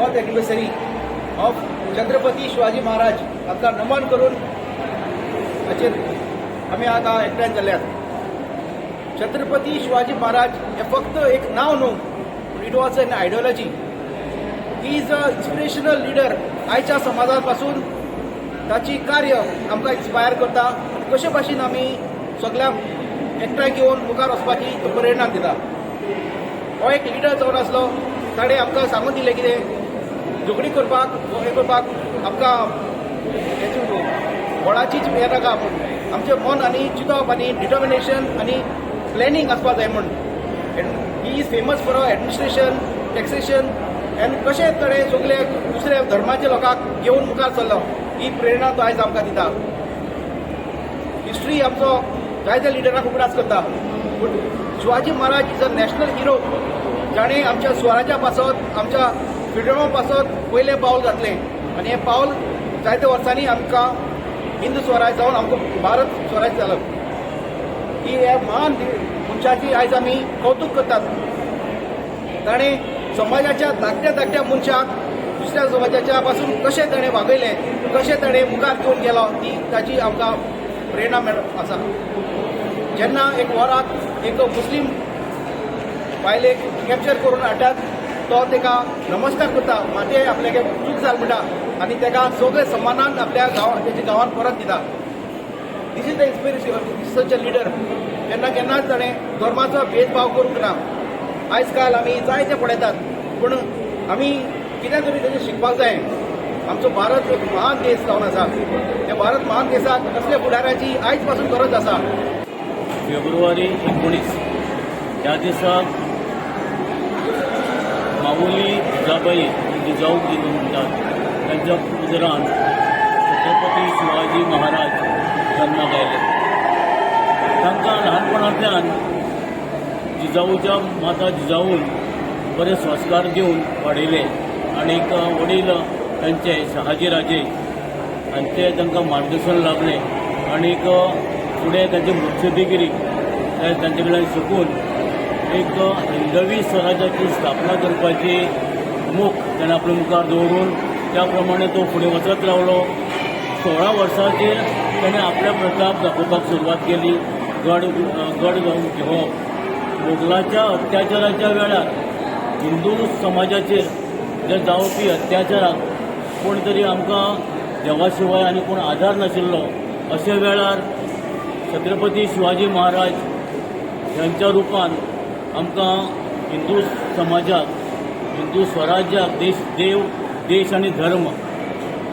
Birth anniversary of Chhatrapati Shivaji Maharaj हाका नमन करून हाचेर आमी आतां एकठांय जाल्यात. छत्रपती शिवाजी महाराज हे फक्त एक नांव न्हू, पूण it was an ideology. He is a inspirational leader. आयच्या समाजा पासून ताची कार्य आमकां इन्स्पायर करता आनी कशे भाशेन आमी सगल्यांक एकठांय घेवन मुखार वचपाची तो प्रेरणा दिता. हो एक लिडर जावन आसलो. ताणें आमकां सांगून दिलें कितें झगडी करपाक, हें करपाक आमकां हेची बळाचीच हें नाका म्हूण, आमचें मन आनी चिंतप आनी डिटर्मिनेशन आनी प्लॅनिंग आसपा जाय म्हूण. He is famous for administration, taxation आनी कशें ताणें सगळे दुसऱ्या धर्माच्या लोकांक घेवन मुखार सरलो, ही प्रेरणा तो आयज आमकां दिता. हिस्ट्री आमचो जायत्या लिडरांक उगडास करता, पूण Shivaji Maharaj is a national hero, जाणें आमच्या स्वराज्या पासत, आमच्या फ्रिडमा पासत पयलें पावल घातलें आनी हें पावल जायत्या वर्सांनी आमकां हिंद स्वराज जावन आमकां भारत स्वराज जालो. ही ह्या महान मनशाची आयज आमी कौतूक करतात. ताणें समाजाच्या धाकट्या धाकट्या मनशाक दुसऱ्या समाजाच्या पासून कशें ताणें वागयलें, कशें ताणें मुखार घेवन गेलो, ती ताची आमकां प्रेरणा मेळ आसा. जेन्ना एक वराक एक मुस्लीम बायलेक कॅप्चर करून हाडटात, तो ताका नमस्कार करता, माते आपल्याक चूक जाल म्हणटा आनी ताका सगळे सम्मानान आपल्या गांवा तेच्या गांवांत परत दिता. This is the inspiration, such a leader. केन्ना केन्नाच ताणें धर्माचो भेदभाव करूंक ना. आयज काल आमी जायते पळयतात, पूण आमी कितें तरी तेजें शिकपाक जाय. आमचो भारत एक महान देश जावन आसा. त्या भारत महान देशाक असल्या फुडाऱ्याची आयज पासून गरज आसा. फेब्रुवारी 19 ह्या दिसाक माऊली जिजाबाई, जिजाऊ जिका म्हणटात, तांच्या उदरान छत्रपती शिवाजी महाराज जल्माक आयले. तांकां ल्हानपणांतल्यान जिजाऊच्या माता जिजाऊन बरे संस्कार दिवन वाडयले आनीक वडील तांचे शहाजी राजे हांचे तांकां मार्गदर्शन लाभलें आनीक फुडें तांची मुत्सुदेगिरी तांचे कडल्यान शिकून एक हिंदवी स्वराज्याची स्थापना करपाची मोख ताणें आपल्या मुखार दवरून त्या प्रमाणे तो फुडें वचत रावलो. 16 वर्सांचेर ताणें आपल्या प्रताप दाखोवपाक सुरवात केली. गड गड घेवप, मोगलाच्या अत्याचाराच्या वेळार हिंदू समाजाचेर जे जावपी अत्याचाराक कोण तरी आमकां देवा शिवाय आनी कोण आधार नाशिल्लो, अशा वेळार छत्रपती शिवाजी महाराज ह्यांच्या रुपान आमकां हिंदू समाजाक, हिंदू स्वराज्याक, देश, देव, देश आनी धर्म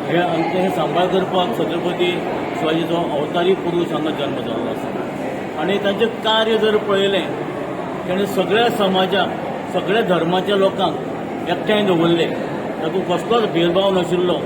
हे आमचें हे सांबाळ करपाक छत्रपती शिवाजीचो अवतारी पुरूश हांगा जल्म जाल्लो आसा. आनी तांचें कार्य जर पळयलें, ताणें सगळ्या समाजाक, सगळ्या धर्माच्या लोकांक एकठांय दवरले. तातूंत कसलोच भेदभाव नाशिल्लो.